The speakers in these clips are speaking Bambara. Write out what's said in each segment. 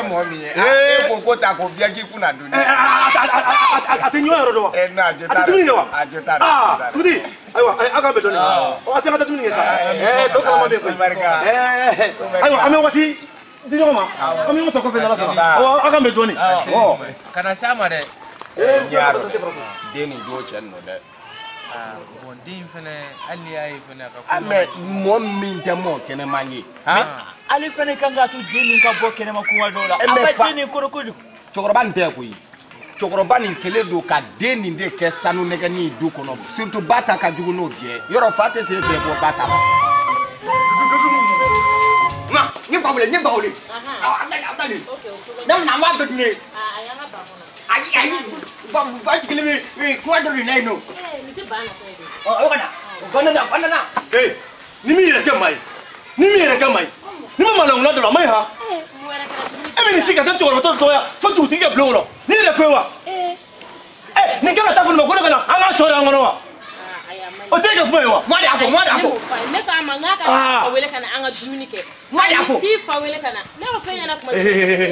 bɛ mɔgɔ min ye e ko ko ta ko biyɛ k'i kunna dun a tɛ ɲɔgɔn yɔrɔ dɔn wa a tɛ dumuni kɛ wa a jo t'a la dugutigi ayiwa aw k'an bɛn dɔɔni a tɛ an ka taa dumuni kɛ sa tɔ kalama bɛ yen koyi ayiwa an bɛ waati di ɲɔgɔn ma an bɛ ɲɔgɔn sɔrɔ kɔfɛ n'Ala sɔnna aw k'an bɛn dɔɔni kana s'a ma dɛ n y'a dɔn den nin jo cɛ nin dɛ bon den fɛnɛ hali n'i y'a ye fɛnɛ a ka ko mais mɔgɔ min tɛ mɔgɔ kɛnɛman ye ale fɛnɛ kan k'a to den nin ka bɔ kɛnɛma kuma dɔw la a bɛ den nin kɔrɔ kojugu cɛkɔrɔba nin tɛ koyi cɛkɔrɔba nin kɛlen don ka den nin de kɛ sanu nɛgɛnin du kɔnɔ surtout ba ta ka jugu n'o biyɛ yɔrɔ fa tɛ se fɛ bɔ ba ta la. Ma, n ye ba wele, n ye ba wele. A bɛ nin. N'a nana an b'a bɛɛ dun ne. Ayi ayi, ba sigilen bɛ kuma dɔ de la yen nɔ. Nin tɛ ba natɔ ye dɛ. Ɔ o ka na, ba nana, ba nana. Ee, ni min yɛrɛ kɛ maa ye, ni min yɛrɛ kɛ maa ye, ni ma malangula dɔrɔn a ma ɲi han. Mun wɛrɛ kɛra tuguni? E bɛ nin ci ka taa cɛkɔrɔbatɔ dɔgɔya fo dugutigi ka bulon kɔnɔ, ni yɛrɛ ko ye wa? Nin kan ka taa fɔ nin ma ko ne ka na an ka sɔ d'an kɔnɔ wa? O tɛ kɛ kuma ye wa? Moi de y'a fɔ, moi de y'a fɔ. Ne k'a ma n k'a ka fa wele ka na an ka dumuni kɛ. Moi de y'a fɔ. T'i fa wele ka na. Ne y'o fɛn ɲɛna kuma. I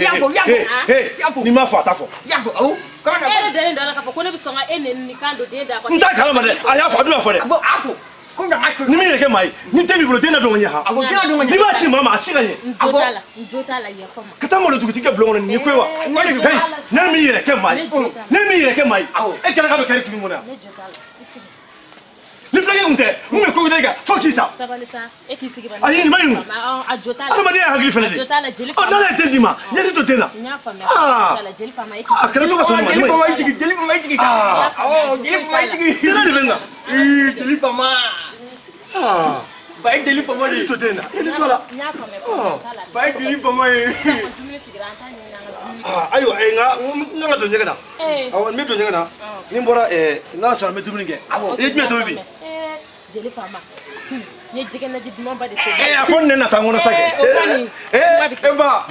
y'a fɔ, i y'a fɔ. I y'a fɔ. N'i m'a fɔ a t'a fɔ. I y'a fɔ, awɔ. E yɛrɛ dalen don a la k'a fɔ ko ne bɛ sɔn ka e nɛni ni kan don den da kɔnɔ. N t'a kalama dɛ, a y'a fɔ, a dun y'a fɔ dɛ. A fɔ. Ko nka a Ni min yɛrɛ kɛ maa ye, ni den b'i bolo den na dɔn ka ɲɛ han. Awɔ, den na dɔn ka ɲɛ. N'i b'a ci maa ma, a ci ka ɲɛ. N jo t'a la, n jo t'a la, yafa ma. Ka taa malo dugutigi ka bulon kɔnɔ nin ye ko ye wa? Ne min yɛrɛ kɛ maa ye, ne min yɛrɛ kɛ maa ye, e kɛra k'a bɛ kari dugu kɔnɔ yan. Ne jo t'a la, i sigi. Ni filakɛ kun tɛ, n kun bɛ ko kɛ kan fo k'i sa. Sabali sa, e k'i sigi bani. Ayi nin ma ɲi o. A jo t'a la. Adamadenya ye hakili fɛnɛ de ye. A jo t'a la, jeli faama. Ɔ n'Ala ye den d'i ma, ɲɛji to den na. N y'a faamuya. A jo t'a la, jeli faama e k'i sigi. A kɛra ka sɔn nin ma. Jeli faama i jigi, jeli faama i jigi. Awɔ, jeli faama i jigi. Den de bɛ n kan. Jeli faama. Ba ye jeli faama de ye. I to den na, i to la. N y'a faamuya, t'a la. Ba ye jeli faama ye. Dumuni sigira an t'a ɲini an ka dumuni kɛ. Ayiwa nka n kan ka don ɲɛgɛn na. Awɔ, n bɛ don ɲɛgɛn na. Ni n bɔra n'Ala sɔnna n bɛ dumuni kɛ. I ye jumɛn tobi bi? Jeli faama, n ye jɛgɛ naji dumanba de tobi. A fɔ ne na taa n kɔnɔ sa kɛ. O kɔni. E ba.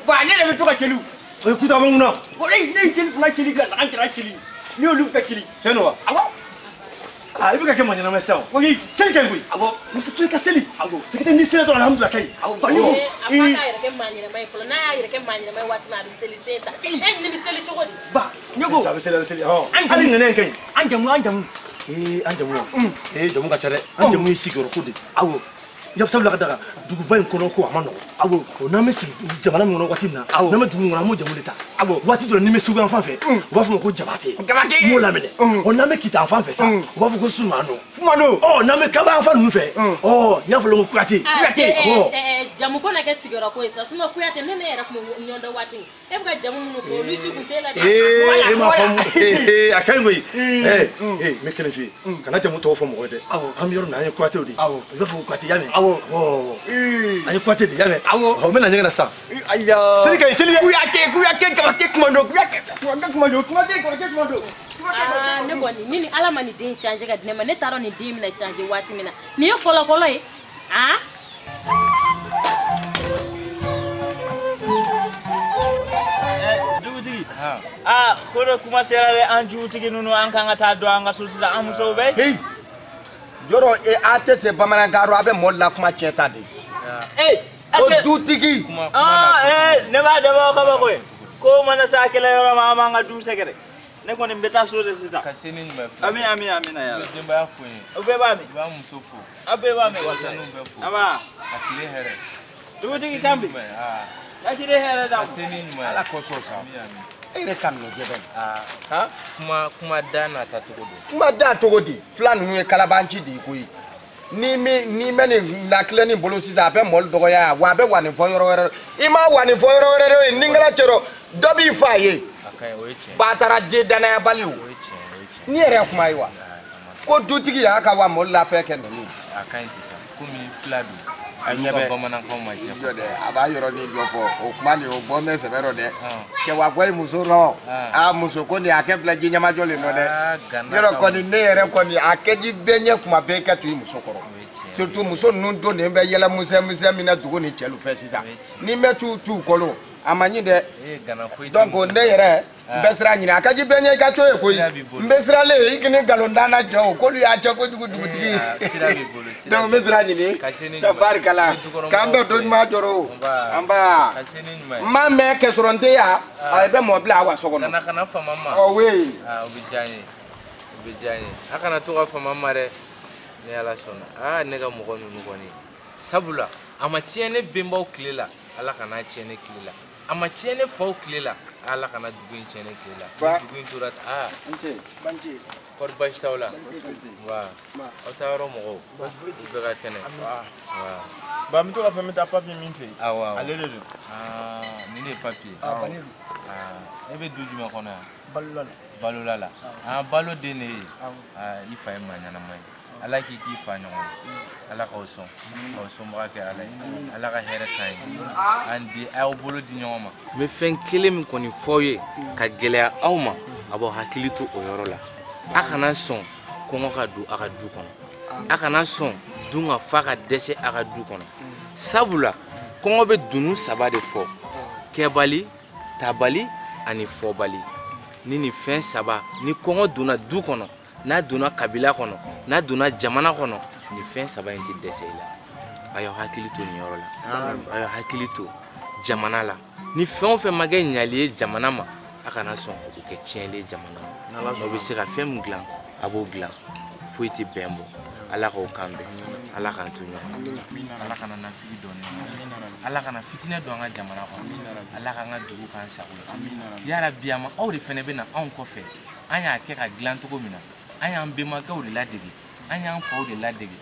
Ba ne de bɛ to ka cɛliw. O ye kuta bɔ n kunna. Ne ye jeli fana cɛli ka lagansara cɛli. Ne y'olu bɛɛ cɛli. Tiɲɛ don wa? Awɔ. I bɛ ka kɛ maa ɲɛnama ye sisan o. Oui. Seli ka ɲi koyi. Awɔ. Muso to i ka seli. Awɔ. C'est que n'i sera dɔrɔn alihamudulila ka ɲi. Awɔ. Bani ko. A fa k'a yɛrɛ kɛ maa ɲɛnama ye fɔlɔ, n'a y'a yɛrɛ kɛ maa ɲɛnama ye waati min a bɛ seli sen ta. E nin bɛ seli cogo di? Ba ne ko. A bɛ seli, a bɛ seli. Hali ŋaniya in ka ɲi. An jamu, an jamu. An jamu wa? Jamu ka ca dɛ. An jamu ye sigiyɔrɔ ko de ye. Awɔ. Sabula ka da kan duguba in kɔnɔ ko a ma nɔgɔn. Awɔ. N'an bɛ sigi jamana min kɔnɔ waati min na. Awɔ. N'an bɛ dugu min kɔnɔ an b'o jamu de ta. Awɔ. Waati dɔ la n'i bɛ Segu yan fan fɛ. U b'a fɔ ma ko Jabate. Jabate. N b'o laminɛ. Ɔ n'an bɛ Kita fan fɛ sa. U b'a fɔ ko Sumano. Sumano. Ɔ n'an bɛ Kaba yan fan ninnu fɛ. Ɔ n y'a fɔ ko Kuyate. Kuyate. Jamu ko na kɛ sigiyɔrɔ ko ye sa sinon Kuyate ne yɛrɛ tun bɛ ɲɔgɔn dɔn waati min. E bɛ ka jamu minnu fɔ olu si tun t'e la dɛ. E m'a faamu. A ka ɲi koyi. N bɛ kelen f'i ye. Kana jamu tɔgɔ fɔ mɔgɔ ye dɛ. An bɛ yɔrɔ min na an ye Kuyatew de ye. Awɔ. I b'a fɔ ko Kuyate y'a mɛn. Awɔ. An ye Kuyate de y'a mɛn. Awɔ. N bɛ na ɲɛgɛn na sisan. Ayiwa. Seli ka ɲi, seli dɛ. Kuyate, Kuyate, Jabate Kumando, Kuyate, Kuyate Kumando, Kuyate, Kuyate Kumando. Ne kɔni ni ni Ala ma nin den changer ka di ne ma, ne t'a dɔn nin den bɛna changer waati min na. Nin ye fɔlɔkɔlɔ ye. Dugutigi. Ko dɔ kuma sera dɛ, an dugutigi ninnu an kan ka taa don an ka so sisan, an musow bɛ. Hey. Jɔrɔ a tɛ se bamanankan rɔ a bɛ mɔli la kuma tiɲɛ ta de. Ko dutigi. Ne b'a dabɔ o kama koyi. Ko mana se a kɛlɛ yɔrɔ ma an b'an ka du sɛgɛrɛ. Ne kɔni bɛ taa so de sisan. Ka se ni ɲuman ye. Ami ami ami na yala. I bɛ denbaya fo n ye. O bɛɛ b'a mɛn. I b'a muso fo. A bɛɛ b'a mɛn. Denmisɛnninw bɛɛ fo. Aba. Ka tile hɛrɛ. Dugutigi kan bi. Ka tile hɛrɛ d'a ma. Ka se ni ɲuman ye. Ala kosɔn sa. Ami ami. E yɛrɛ ka minɛ jɛgɛ. Kuma da n'a ta cogo don. Kuma da cogo di? Fila ninnu ye kalabanci de ye koyi. Ni bɛ nin lakilenni bolo sisan a bɛ mɔli dɔgɔya wa a bɛ wa nin fɔ yɔrɔ wɛrɛ. I ma wa nin fɔ yɔrɔ wɛrɛ ye ni kɛra cɛ rɔ dɔ b'i fa ye. A ka ɲi, o ye tiɲɛ. Ba taara den danayabali o. O ye tiɲɛ, o ye tiɲɛ. Ni yɛrɛ ye kuma ye wa? Ko dutigi y'a ka wa mɔli lafɛn kɛ ninnu. A ka ɲi sisan komi fila don. A ɲɛ bɛ bamanankanw ma jɛ kosɛbɛ. A b'a yɔrɔnin dɔ fɔ o kuma nin o bɔ bɛ sɛbɛ rɔ dɛ. Kɛwa bɔ muso rɔ. Aa muso ko nin a kɛ bila ji ɲɛmajɔ le nɔ dɛ. Yɔrɔ kɔni ne yɛrɛ kɔni a kɛ ji bɛɛ ɲɛ kuma bɛɛ kɛ to i muso kɔrɔ. Surtout muso ninnu donnen bɛ yɛlɛ misɛn misɛn min na dugu ni cɛlu fɛ sisan. Ni bɛ t'u kɔlɔ. A ma ɲi dɛ. Donc ne yɛrɛ n bɛ sira ɲini a ka di bɛɛ ɲɛ i ka to yen koyi. N bɛ siralen i kini nkalon danna jɔ o k'olu y'a cɛ kojugu dugutigi. Donc n bɛ sira ɲini. Tabarikala k'an bɛn don ɲuman jɔrɔ o. Anba. N ma mɛn kɛsɔrɔ n tɛ yan a bɛ mɔ bila a wa so kɔnɔ. Kana fama ma. Ɔ oui. O bɛ diya n ye. O bɛ diya n ye. A kana to ka fama ma dɛ. Ni Ala sɔnna. Ne ka mɔgɔ ninnu kɔni. Sabula a ma tiɲɛ ne bɛnbaw tile la Ala kana tiɲɛ ne tile la. A ma tiɲɛ ne faw tile la Ala kana dugu in tiɲɛ ne tile la. Dugu in tora tan. Kɔri baasi t'aw la. Wa aw taa yɔrɔ mɔgɔw u bɛɛ ka kɛnɛ. Ba n bɛ to k'a fɔ n bɛ taa papiye min fɛ yen. Awɔ. Ale de don. Nin de ye papiye. E bɛ du jumɛn kɔnɔ yan? Balola la. Balola la. Balo den de ye. I fa ye maa ɲɛnama ye. Ala k'i k'i fa ɲɔgɔn ye. Ala k'aw sɔn. K'aw sɔnbaga kɛ Ala ye. Ala ka hɛrɛ k'an ye. An di a y'aw bolo di ɲɔgɔn ma. N bɛ fɛn kelen min kɔni fɔ aw ye ka gɛlɛya aw ma, a b'aw hakili to o yɔrɔ la. A kana sɔn kɔngɔ ka don a ka du kɔnɔ. A kana sɔn dun ka fa ka dɛsɛ a ka du kɔnɔ. Sabula kɔngɔ bɛ dunun saba de fɔ. Kɛbali, tabali ani fɔbali. Ni nin fɛn saba ni kɔngɔ donna du kɔnɔ, n'a donna kabila kɔnɔ, n'a donna jamana kɔnɔ, nin fɛn saba in tɛ dɛsɛ i la. A y'aw hakili to nin yɔrɔ la. A y'aw hakili to jamana la. Ni fɛn o fɛn ma kɛ ɲali ye jamana ma, a kana sɔn o kɛ tiɲɛli ye jamana ma. Aw bɛ se ka fɛn min dilan, a b'o dilan. Foyi tɛ bɛn bɔ. Ala k'aw kan bɛn. Ala k'an to ɲɔgɔn. Ala kana nafigi don ɲɔgɔn. Ala kana fitinɛ don an ka jamana kɔnɔ. Ala k'an ka dugu k'an sago ye. Yarabi a ma aw de fɛnɛ bɛ na anw kɔfɛ. An y'a kɛ ka dilan cogo min na, an y'an bɛnbakɛw de ladege, an y'an faw de ladege.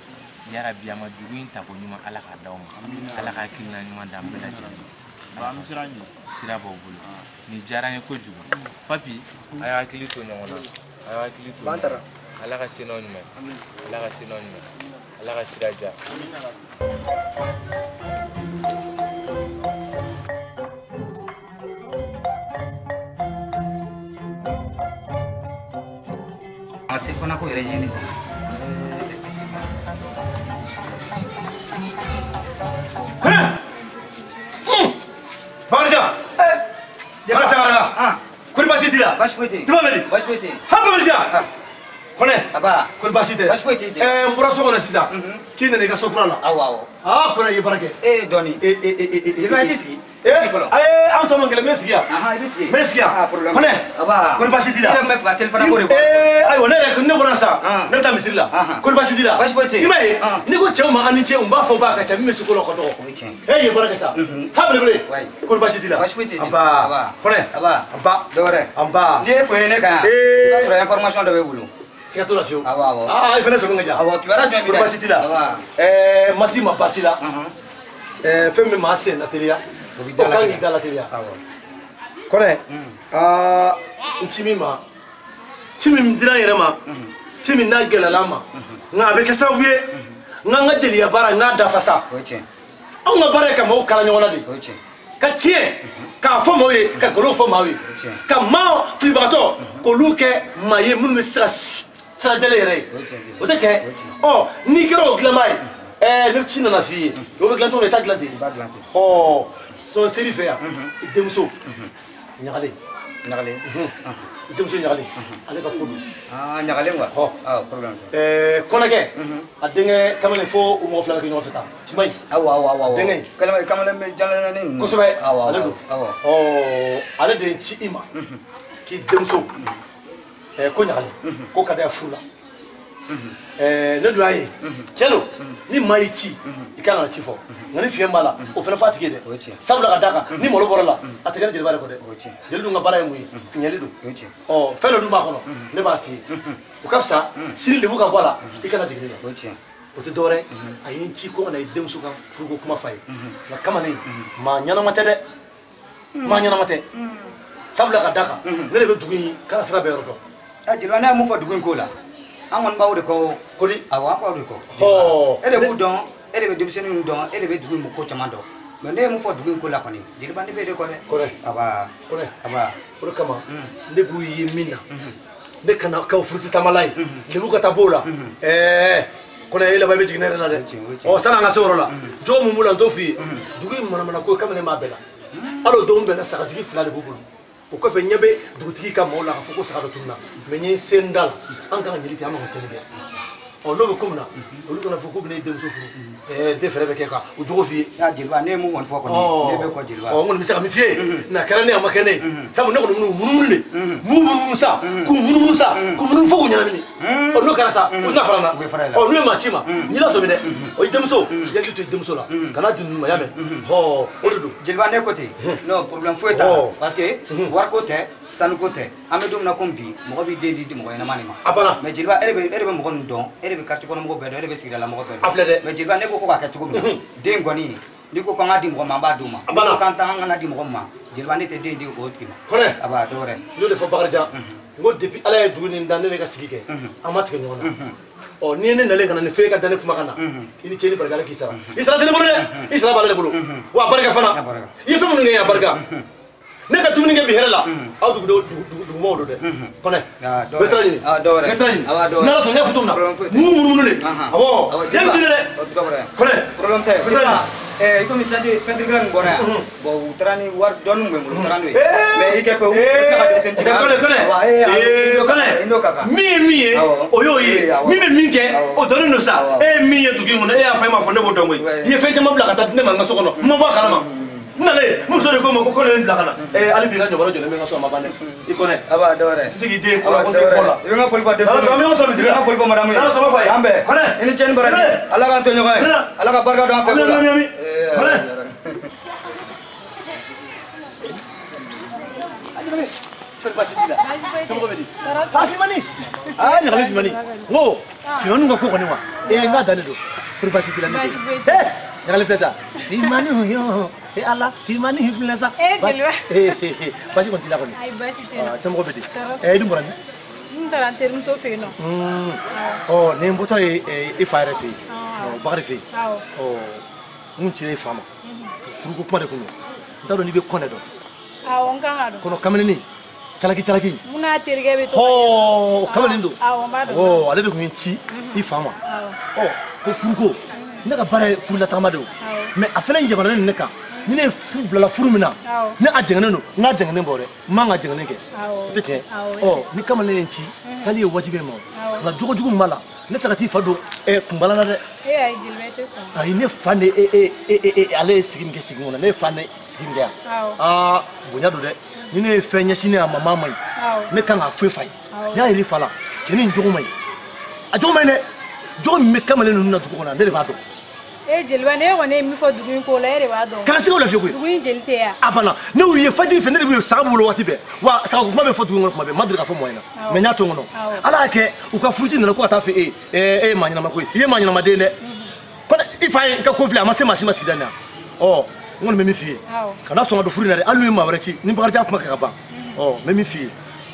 Yarabi a ma dugu in tako ɲuman Ala k'a d'aw ma. Ala ka hakilina ɲuman d'an bɛɛ lajɛlen ma. Sira b'aw bolo. Nin diyara n ye kojugu. Papi, a y'aw hakili to ɲɔgɔn na. A y'aw hakili to ɲɔgɔn na. Ala ka se n'aw ɲuman ye. Ala ka se n'aw ɲuman ye. Ala ka sira diya. A se fana ko yɛrɛ ɲɛni ta. Kɔnɛ! Bakarijan! Bakarijan Sangaranga! Kɔri baasi t'i la? Baasi foyi tɛ yen. Juma bɛ di? Baasi foyi tɛ yen. Ha Bakarijan! Kɔnɛ! Aba! Kɔri baasi tɛ? Baasi foyi tɛ yen. N bɔra so kɔnɔ sisan. K'i nana i ka so kura la. Awɔ awɔ. Kɔnɛ i ye baara kɛ. Dɔɔni. Jeliba i t'i sigi. Sigi fɔlɔ. An tɔ man gɛlɛn n bɛ sigi yan. I bɛ sigi. N bɛ sigi yan. Problème. Kɔnɛ! Aba! Kɔri baasi t'i la? I yɛrɛ tun bɛ fɛ ka selifana ko de bɔ. Ayiwa ne yɛrɛ ne bɔra sisan. Ne bɛ taa misiri la. Kɔri baasi t'i la? Baasi foyi tɛ yen. I m'a ye? N'i ko cɛw ma an ni ce n b'a fɔ ba ka ca min bɛ se ko la o ka dɔgɔ. O ye tiɲɛ. E ye baara kɛ sa. Ha belebele. Kɔri baasi t'i la? Baasi foyi tɛ yen. Anba. Kɔnɛ. Aba. Anba. Dɔ wɛrɛ. Anba. N'i ye kun ye ne kan yan. I b'a sɔrɔ information dɔ b'e bolo. Siga t'o la fiyewu. Awɔ awɔ. I fana sɔmi ka ja. Awɔ kibaruya jumɛn b'i la? Kɔri baasi t'i la? Aba. Masi ma baasi la. Fɛn min maa sen na teliya. O b'i O kan k'i da la teliya. Awɔ. Kɔnɛ. N ci min ma. Ci min dira n yɛrɛ ma. Ci min n'a gɛlɛyara n ma. Nka a bɛ kɛ sababu ye. N k'an ka jeliya baara n k'a dafa sa. O ye tiɲɛ. Anw ka baara ye ka maaw kala ɲɔgɔn na de. O ye tiɲɛ. Ka tiɲɛ k'a fɔ maaw ye ka nkalon fɔ maaw ye. Ka maa filibagatɔ k'olu kɛ maa ye minnu bɛ sira sira jɛlen yɛrɛ ye. O ye tiɲɛ. O tɛ tiɲɛ. Ɔ n'i kɛra o dilanbaa ye. Ne ci nana f'i ye. O bɛ dilan cogo min na i t'a dilan ten. I b'a dilan ten. Ɔ sinon seri fɛ yan. I denmuso. Ɲagalen. Ɲagalen. I denmuso Ɲagalen. Ale ka ko don. Ɲagalen quoi. Hɔ. Problème tɛ. Kɔnɛkɛ. A denkɛ kamalen fo u mɔgɔ fila ka kɛ ɲɔgɔn fɛ tan. Tiɲɛ. Awɔ awɔ awɔ. Denkɛ in. Kamalen bɛ jalanani ninnu. Kosɛbɛ. Awɔ awɔ. Ale don. Awɔ. Ɔ ale de ye n ci i ma. K'i denmuso. Ko Ɲagalen. Ko ka d'a ye furu la. Ne dun y'a ye. Tiɲɛ don. Ni maa y'i ci, i kan ka na ci fɔ. Nka ni fiɲɛ b'a la, o fana f'a tigi ye dɛ. O ye tiɲɛ. Sabula ka d'a kan, ni malo bɔra la, a tɛ kɛ ni jeliba yɛrɛ kɔ dɛ. O ye tiɲɛ. Jeli dun ka baara ye mun ye? Fiɲɛli don. O ye tiɲɛ. Ɔ fɛn dɔ dun b'a kɔnɔ, ne b'a f'i ye. O ka fisa, sini lebu ka bɔ a la, i kana jigin ne la. O ye tiɲɛ. O tɛ dɔwɛrɛ ye, a ye n ci ko ka na i denmuso ka furuko kuma f'a ye. Nka kamalen, maa ɲɛnama tɛ dɛ. Maa ɲɛnama tɛ. Sabula ka d'a kan, ne de bɛ dugu in kalasira bɛɛ yɔrɔ dɔn. Jeliba ne ye mun fɔ dugu in ko la? An kɔni b'aw de kɔ. Kodi? Awɔ an b'aw de kɔ. Hɔɔ. E de b'u dɔn, e de bɛ denmisɛnninw dɔn, e de bɛ dugu in ko caman dɔn. Mais ne ye mun fɔ dugu in ko la kɔni, jeliba ne b'e de kɔ dɛ. Kɔnɛ. Aba. Kɔnɛ. Aba. O de kama, ne b'u ye min na, ne kana kɛ o furusitamala ye, lebu ka taa b'o la. Kɔnɛ e laban i bɛ jigin ne yɛrɛ la dɛ. Ɔ sanni an ka se o yɔrɔ la, jɔn mun b'u la n t'o f'i ye. Dugu in manamana ko kamalen b'a bɛɛ la. Hali o don bɛnna sagajigi 2 de b'u bolo. O kɔfɛ ɲɛ bɛ dugutigi ka maaw la k'a fɔ ko saga dɔ tununna. Mais n ye sen da la, an kan ka ɲɛli kɛ, an man ka tiɲɛni kɛ. Ɔ n'o bɛ ko min na, olu kana fɔ k'u bɛ ne denmuso furu. N tɛ fɛɛrɛ bɛ kɛ ka o jogo f'i ye. Ya jeliba, ne ye mun kɔni fɔ kɔni, ne bɛ kɔ jeliba. Ɔ n kɔni bɛ se ka min f'i ye, n'a kɛra ne ye a ma kɛ ne ye. Sabu ne kɔni b'u munumunu de. M'u munumunu sa, k'u munumunu sa, k'u munumunu fo k'u ɲɛnamini. Ɔ n'o kɛra sa, u tɛna fara n na. Ɔ n'u ye maa ci ma, n y'i lasɔmi dɛ. Ɔ i denmuso, i hakili to i denmuso la. Kana di ninnu ma, y'a mɛn. Ɔ o de don. Jeliba ne ko ten. Non, problème foyi t'a la. Parce que wariko tɛ, sanuko tɛ. An bɛ don min na komi bi, mɔgɔ b'i den di mɔgɔ ɲɛnama de ma. A banna. Mais jeliba, e de bɛ mɔgɔ ninnu dɔn, e de bɛ quartier kɔnɔ mɔgɔ bɛɛ dɔn, e de bɛ sigidala mɔgɔ bɛɛ dɔn. A filɛ dɛ. Mais jeliba, ne ko ko k'a kɛ cogo min na, den kɔni, n'i ko k'an k'a di mɔgɔ ma, an b'a d'o ma. A banna. N'i ko k'an t'an kana di mɔgɔ min ma, jeliba ne tɛ den di o tigi ma. Kɔnɛ. A b'a dɔ wɛrɛ. N y'o de fɔ Bakarijan. N ko depuis Ala ye dugu nin da, ne ka sigi kɛ, an ma tigɛ ɲɔgɔn na. Ɔ n'i ye ne nalen ka na nin f'e ka da ne kumakan na, i ni ce ni barika Ala k'i sara. I sara tɛ ne bolo dɛ, i sara b'ale de bolo. Wa a barika fana. I ye fɛn minnu kɛ a barika. Ne ka dumuni kɛ bi hɛrɛ la, aw dugumɔgɔw don dɛ. Kɔnɛ, n bɛ sira ɲini. N bɛ sira ɲini. N'Ala sɔnna, n y'a fɔ cogo min na, m'u munumunu de. Awɔ, yanni tɛ dɛ. Kɔnɛ, problème tɛ. N bɛ sira ɲini. I komi sati peinture nin bɔra yan, bon u taara ni wari dɔɔni min bɛ n bolo, u taara n'o ye. Mais i kɛ pewu, i bɛ tila ka denmisɛnnin ci. Kɔnɛ, Kɔnɛ, Kɔnɛ, min ye min ye, o y'o ye. Min bɛ min kɛ, o dɔnnen don sa. E ye min ye dugu in kɔnɔ, e y'a fɔ e m'a fɔ, ne b'o dɔn koyi. I ye fɛn caman bila ka taa di ne ma n ka so kɔnɔ, n ma bɔ a kalama. N nalen, n muso de ko n ma ko Kɔnɛ ye n bila ka na. Hali bi i ka ɲɔgɔnna jɔlen bɛ n ka so, a ma ban dɛ. I Kɔnɛ. A b'a dɔ wɛrɛ. I tɛ se k'i den kɔ la, ko n tɛ bɔ la. I bɛ n ka foli fɔ denmisɛnninw. N'Ala sɔnna, an bɛ ɲɔgɔn sɔrɔ misiri la. I bɛ n ka foli fɔ madamu ye. N'Ala sɔnna, f'a ye. An bɛn. Kɔnɛ. I ni ce ni baraji. Ala k'an to ɲɔgɔn ye. Ala ka barika don an fɛ ko la. Ami, ami, ami. Kɔnɛ. Baasi t'i la. Somɔgɔw bɛ di? Ah, Fimani. Ah, ɲagali Fimani. N ko Fimani ka ko kɔni wa? N k'a dannen don. Kɔri baasi t'i la ne den? Ɲagali filɛ sa. Fimani yo. Ala, Fimani filɛ sa. Jeliba. Baasi kɔni t'i la kɔni? Ayi, baasi tɛ n na. Somɔgɔw bɛ di? I dun bɔra min? N taara n terimuso fɛ yen nɔ. Ɔ, ni n bɔtɔ ye i fa yɛrɛ fɛ yen. Bakari fɛ yen. Ɔ, n kun cira i fa ma. Furuko kuma de kun don. N t'a dɔn n'i bɛ Kɔnɛ dɔn. Awɔ, n kan ka dɔn. Kɔnɔ kamalennin. Calaki calaki. Mun n'a terikɛ bɛ to. Hɔɔ, kamalen don. Awɔ, n b'a dɔn. Ɔ, ale de kun ye n ci i fa ma. Ɔ, ko furuko. Ne ka baara ye furulatagama de ye o. Mais a fana yamaruyalen don ne kan. Ni ne ye furu bilala furu min na, ne a jɛngɛnnen don, n k'a jɛngɛnnen bɔ dɛ. N man ka jɛngɛnnen kɛ. O tɛ tiɲɛ. Ɔ, ni kamalen ye n ci, taali ye wajibi ye ma o. Nka jogo jugu min b'a la, ne tɛ se ka t'i fa don kunbala la dɛ. E ayi, jeliba, e tɛ sɔn. Ayi, ne fa ne e ale ye sigi min kɛ sigi kɔnɔ, ne fa ne sigi min kɛ yan. Aa, bonya don dɛ. Ni ne ye fɛn ɲɛsin ne ma, maa man ɲi. Ne kan k'a foyi fa ye. N y'a yir'i fa la, cɛnin jogo man ɲi. A jogo man ɲi dɛ. Jogo min bɛ kamalen ninnu na dugu kɔnɔ, ne de b'a dɔn. Jeliba, ne kɔni ye min fɔ dugu in ko la, e de b'a dɔn. Kana siga o la fiyewu koyi. Dugu in jeli tɛ yan. A banna. Ne y'u ye fajiri fɛ, ne de b'u ye saga b'u bolo waati bɛɛ. Wa sagako kuma bɛ fɔ dugu in kɔnɔ kuma bɛɛ, n ma deli k'a fɔ mɔgɔ ɲɛna. Mais n y'a to n kɔnɔ. Ala y'a kɛ, u ka furuci nana ko ka taa fɛ e ye. E ye maa ɲɛnama ko ye. I ye maa ɲɛnamaden dɛ. Kɔnɛ, i fa ye n ka ko filɛ, a ma se maa si ma sigida in na. Ɔ, n kɔni bɛ min f'i ye. Kana sɔn ka don furu in na dɛ, hali n'u ye maa wɛrɛ ci, ni Bakarijan kuma kɛ ka ban. Ɔ, n bɛ min f'i ye.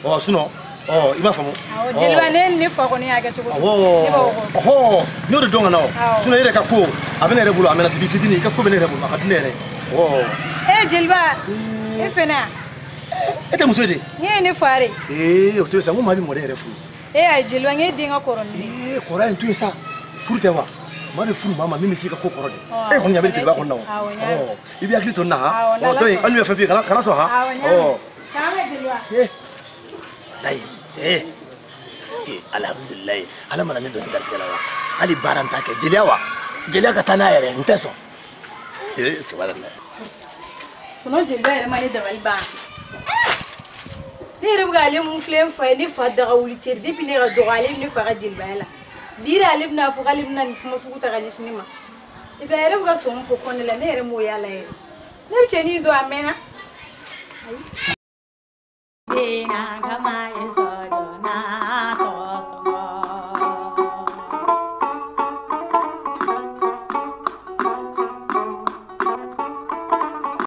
Ɔ, sinon, ɔ, i m'a faamu? Awɔ, jeliba, ne ni ne fa kɔni y'a kɛ cogo cogo, ne b'o kɔ. Ɔhɔ, n y'o de dɔn ka na o. Sinon, e yɛrɛ ka ko, a bɛ ne yɛrɛ bolo, a mɛnna depuis fitinin, i ka ko bɛ ne yɛrɛ bolo, a ka di ne yɛrɛ ye. Ɔ. Jeliba, e fɛnɛ wa? E tɛ muso ye de? Ne ye ne fa de. O to yen sa, n ko maa bɛ mɔden yɛrɛ furu. Ayi, jeliba, n k'e den ka kɔrɔ ni ne ye. Kɔrɔya in to yen sa, furu tɛ wa? Maa bɛ furu maa ma min bɛ se i ka ko kɔrɔ de. E kɔni ɲɛ bɛ jeliba kɔni na o. Ɔ, i bɛ hakili to nin na han. Ɔ, dɔ in, hali n'u ye fɛn f'i ye, kana sɔn han. Awɔ, n y'a mɛn. K'an bɛn jeliba. Walayi, alhamdulilayi, Ala mana ne don ne garisɛgɛ la wa. Hali baara n t'a kɛ, jeliya wa? Jeliya ka taa n'a yɛrɛ, n tɛ sɔn. Subhanallah. Kɔnɔ jeliba yɛrɛ ma ne dabali ban. Ne yɛrɛ bɛ k'ale mun filɛ n fa ye, ne fa daga wuli teri depuis ne ka dɔgɔ, ale bɛ ne fa ka jelibaya la. Bi yɛrɛ ale bɛna fɔ k'ale bɛna nin kuma sugu ta ka ɲɛsin ne ma. Et puis a yɛrɛ bɛ ka sɔn mun fɔ kɔnɛ la, ne yɛrɛ m'o y'a la yɛrɛ. Ne bɛ cɛnin in dɔn a mɛnna. Ayi.